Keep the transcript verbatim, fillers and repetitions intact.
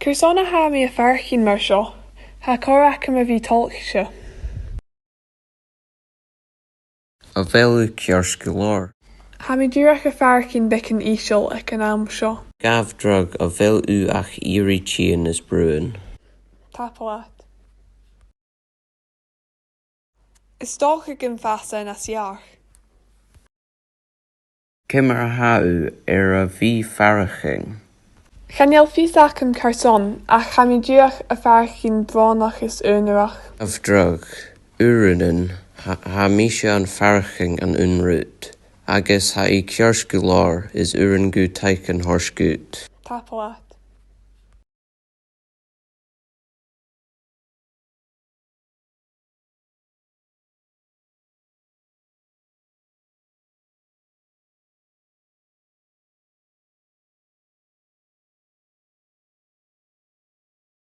Carson a tha mi a' faireachdainn mar seo? Tha còir agam a bhith toilichte. A bheil thu ceart gu leòr? Tha mi dìreach a' faireachdainn beagan ìosal aig an àm seo. Gabh dragh, a bheil thu ach iarraidh tighinn is bruidhinn? Tapadh leat. Is dòcha gum fàs e nas fheàrr. Ciamar a tha thu air a bhith a' faireachdainn? Chan eil fios agam carson, ach tha mi dìreach a' faireachdainn brònach is aonarach. Gabh dragh, uaireannan, tha, tha mise a' faireachdainn an aon rud, agus tha e ceart gu leòr is urrainn dhut taic a thoirt dhut. Tapadh leat.